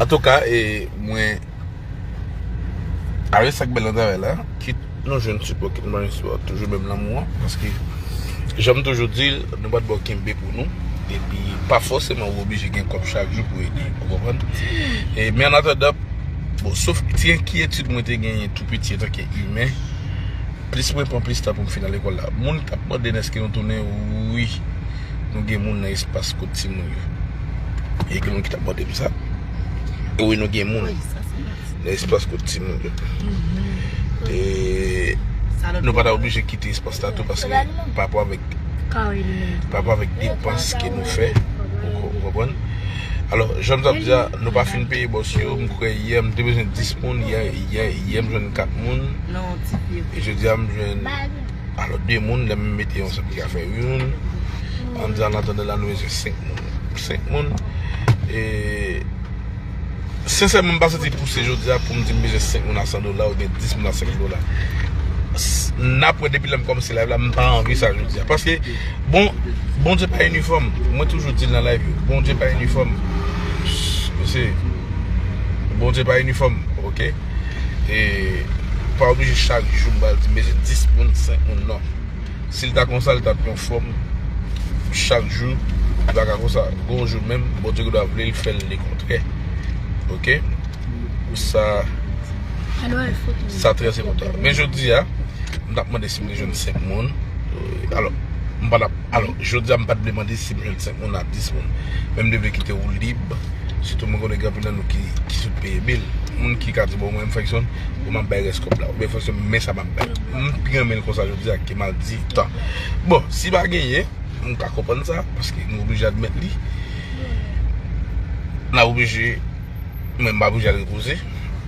Antouka, e, mwen, avèk sa k bèl nan travay la, kit nou jwenn sipò, kit nou pa jwenn sipò, toujou menm lanmou an, paske, jan m toujou di l, nou pa t bò kenbe pou nou, epi pa fòseman ou oblije gen kòb chak jou pou ede, ou konprann? E, men an atandan, bon, sof ti enkyetid mwen te genyen tou piti antanke imen, plis mwen pran plis tan pou m fin al lekòl la. Moun k ap mande n èske nou tounen, wi. Nou gen moun nan espas kot timoun yo. E gen moun ki t ap mande m sa. E wi, nou gen moun nan espas kot timoun yo. E nou pa ta oblije kite espas la tou paske pa rapò avèk, pa rapò avèk depans ke nou fè. Ou ko-, ou konprann? Alò, jan m t ap di a, nou pa fin peye bòs yo. M kwè yè, m te bezwen dis moun. Yè, yè, yè, m jwenn kat moun. E jodi a, m jwenn, alò, de moun. Lè m mete yo ansanm, ki ka fè youn. Ann di, an atandan la, nou bezwen senk moun. Senk moun. E sensèman, m pa santi pouse jodi a pou m di m bezwen senk moun a san dola oubyen dis moun a senk dola. S-, n ap wè depi lè m kòmanse live la, m pa anvi sa jodi a. Paske, bon, Bondye pa inifòm. Mwen toujou di l nan live yo. Bondye pa inifòm. Mesye, Bondye pa inifòm, oke? E pa oblije chak jou m pral di m bezwen dis moun, senk moun, non. Si l ta konsa, li t ap yon fòm chak jou. Li pa ka konsa. Gon jou menm, Bondye gendwa vle l fè l lekontrè. Oke? Sa, sa trè enpòtan. Men jodi a, m t ap mande si m te jwenn senk moun. Alò, m pa t ap, alò, jodi a, m pa t vle mande si m jwenn senk moun a dis moun. Men m te vle kite w lib. Sitou mwen konnen gen anpil nan nou ki, ki sot peye bil. Moun ki ka di, "Bon, mwen, m Frankson, bon, m ap bay rès kòb la." Oubyen Frankson, "Men sa m ap bay." M pi renmen l konsa jodi a ke m al di tan. Bon, si pa genyen, m ka konprann sa, paske m oblije admèt li. N a oblije, mwen, m pa oblije al repoze.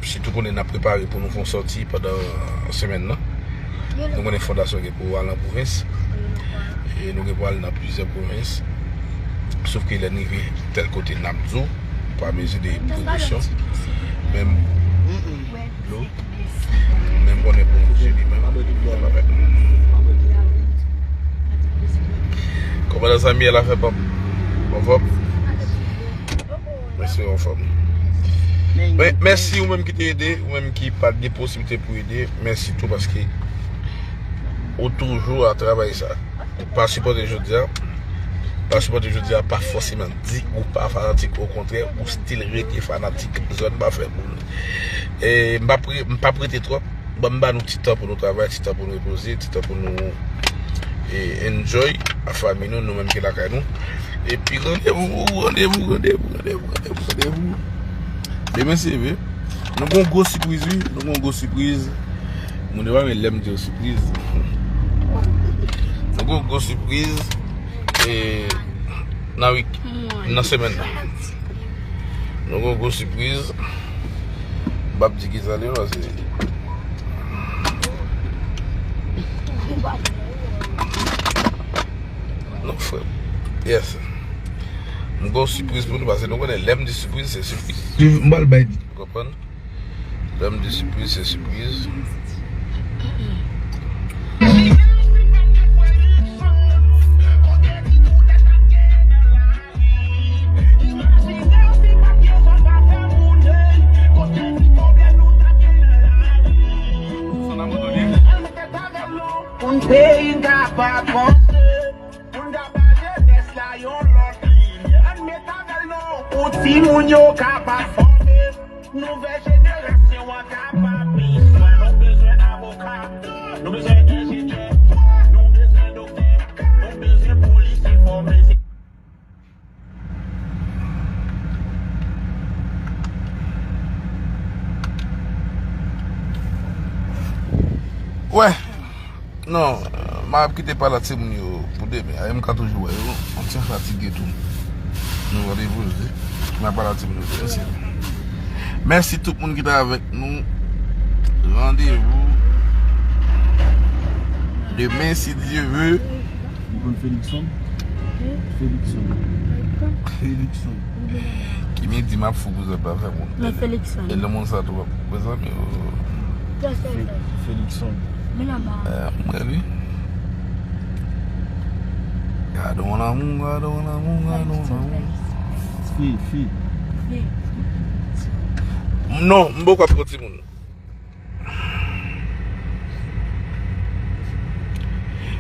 Sitou konnen n ap prepare pou nou fè yon sòti pandan semèn nan. Nou konnen fondasyon gen pou al nan pwovens. E nou gen pou al nan plizyè pwovens. Sof ke lè n rive tèl kote, n ap di w, pa mezi de prekosyon. Men m, men m konnen pou mezi li menm. Kòmandan Samuel a fè pòp. Anfòm? Mèsi, anfòm. Men, mèsi ou menm ki te ede, ou menm ki pa t gen posiblite pou ede. Mèsi tou paske ou toujou a travay sa. Pa sipòte jodi a. Pa sipòte jodi a, pa fòseman di ou pa fanatik. Okontrè, ou still rete fanatik. Zòn pa fè moun. E m p ap re-, m p ap rete twòp. Bon, m ba nou ti tan pou nou travay, ti tan pou nou repoze, ti tan pou nou, e, enjoy a fanmi nou, nou menm ki lakay nou. Epi randevou, randevou, randevou, randevou, randevou, randevou. Demen se ve. Nou gon gwo sipriz, wi. Nou gon gwo sipriz. Moun yo pa renmen lè m di yo sipriz. Nou gon gwo sipriz. E, nan wik, nan semèn nan. Nou gon gwo sipriz. M p ap di kisa li ye, paske, Non, frè. Yes. M gen yon sipriz pou nou, paske nou konnen, lè m di sipriz, se sipriz. M pral bay. Ou konprann? Lè m di sipriz, se sipriz. Pou n peyi n kapab vanse, pou n ka ba jenès la yon lòt limyè. Ann met avè l non, pou timoun yo kapab fòme. Nouvèl jenerasyon an kapab viv. Nou bezwen avoka, nou bezwen enjenyè, nou bezwen doktè, nou bezwen polisye fòme. Wè. Non, m ap kite pale a timoun yo pou demen. Ayè, m ka toujou wè yo. M ti fatige tou. Nou randevou, wi. M ap pale a timoun yo demen, se. Mèsi tout moun ki te avèk nou. Randevou demen, si Dye ve. Ou konn Felixson? Felixson. Felixson. Kimi di m ap fou pou zòt pa fè moun. Men Felixson. E lè moun sa tou ap prezan mi. Felixson. Eh, mwen li. Gade yon lanmou, gade yon lanmou, gade yon lanmou. Fi, fi. Non, m poko ap pran timoun.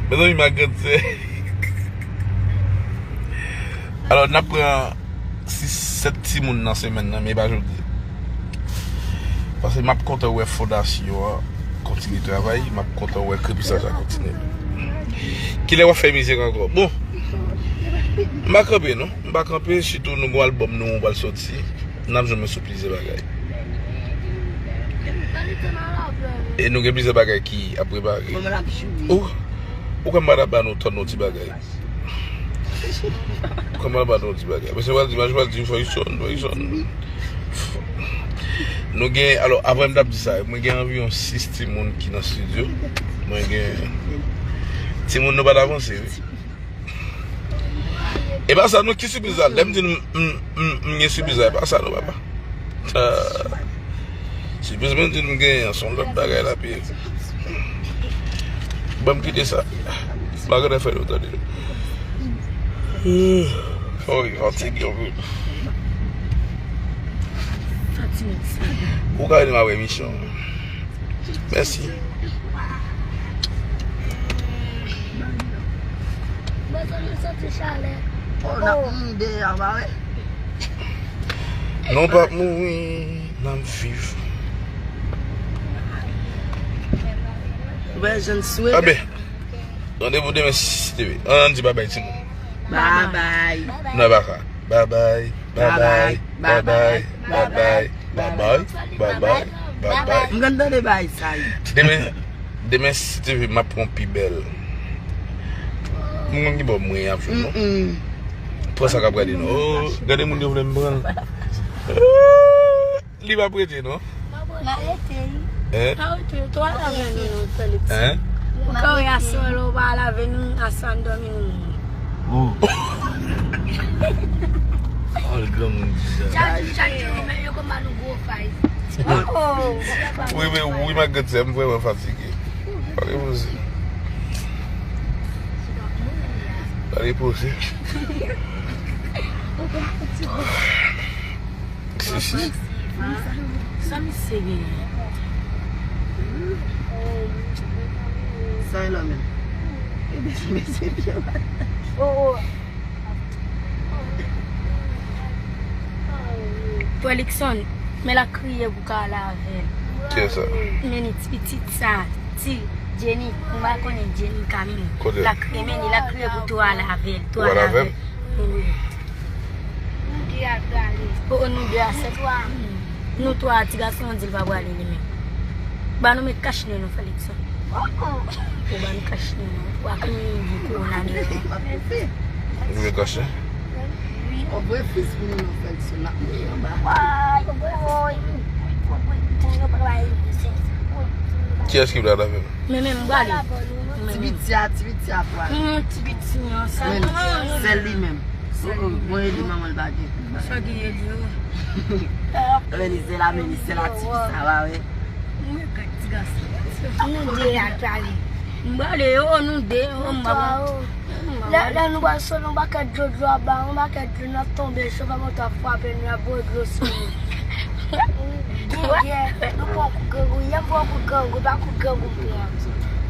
Mezanmi, m ak grandsè. Alò, n ap pran sis, sèt timoun nan semèn nan, men e pa jodi. Paske m ap kontan wè fondasyon an kontinye travay, m ap kontan wè krepisaj la kontinye. Kilè w ap fè mizik ankò? Bon, m pa kanpe, non. M pa kanpe, sitou nou gon albòm nou pral soti. N ap jwenn mwen sou plizyè bagay. E nou gen plizyè bagay ki ap prepare. Ou, ou kwè m pa t ap ba nou tòn yon ti bagay? Ou kwè m pa t ap ba nou yon ti bagay? Mesye pral di, maj pral di, Ferguson, Ferguson. Nou gen, alò, avan m t ap di sa, mwen gen anviwon sis timoun ki nan estidyo. Mwen gen timoun nou pa t avanse, wi. E pa sa non, ki sipriz la? Lè m di nou m, m, m, m gen sipriz la, e pa sa non, papa. Ah. Sipriz mwen di nou m genyen an, se yon lòt bagay l ap ye. Ban m kite sa. M pa gentan fè nou tande. Oh, fatige anpil. Ou ka ede m avè emisyon. Mèsi. Mezanmi, m santi chalè. Oh, n ap mouri deyò a, pa vre? Non, p ap mouri, n ap viv. Ou pa janm swete. Abe, randevou demen si Dye ve. Ann di babay, timoun. Babay. Nan baka. Babay, babay, babay, babay, babay, babay, babay. M konn tande bay sa yo. Demen, demen, si Dye ve, m ap pran pi bèl. M konn ki bò mwen ap jwenn, non? Pran sa k ap gade, non. Oh, gade moun yo vle m pran. Li pa prete, non? N a rete, wi. Hein? N a rete, tou al avè nou, non, Felix. Hein? Ou ka wè aswè lè ou pa al avè nou, aswè a n dòmi nou. Oh. Oh, l granmoun di sa. Chak jou, chak jou, men yo konn ba nou gwo fay. Oh. Wi, men wi, m ak grandsè m vrèman fatige. Pale poze. Pale poze. Si, si. Sa misye genyen? Sa e la menm. Mesye pye. Oh, oh. Felixson, men l ap kriye pou ka al avè l. Kiyès sa? Men ni ti pitit sa, ti Jenny, m pa konnen Jenny Camille. Kote? L ap kriye, men ni l ap kriye pou tou al avè l, tou al avè l. Wi. Nou de a prale. Oh, nou de a sèt. Nou twa, ti gason an di l pa prale li menm. Ba nou met kach nez nou, Felixson. Ou ba nou kach nez nou. Ou ak nou di kowona deyò. Nou met kach nez? Wi. Anvoye fis pou nou, non, Felixson, n ap mouri anba. Woy, woy. Moun yo pa prale. Kiyès ki pral avè m? Men men m prale. Ti piti a, ti piti a pral. Hmm, ti piti an sa. Men sèl li menm. Oh, oh, bon, e li manman l pa gen. Sa ki ye li yo. Men li se la, men li se la, ti piti a, wa wè. Mwen gad ti gason. Nou de a prale. M prale yo, nou de, yo, m pa. Lè lè nou pral sot, yon pakèt dlo dlo ap ba, yon pakèt dlo n ap tonbe, chofè moto ap frape nou, ap voye dlo sou nou. Gengè, nou pran kou grangou, yè m pran kou grangou, pa kou grangou m pran.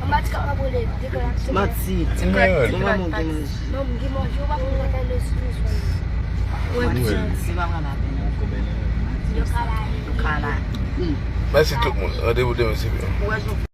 Yon matika m ap rele, deklaraksyon. Manti. Mèd. Manman gen manje. Non, m gen manje, ou pa konn mwen fè le sou sou. Manti. Se pa vrè maten. Yo ka la. Yo ka la. Hmm. Mèsi tout moun. Randevou demen, se byen. Ou wè,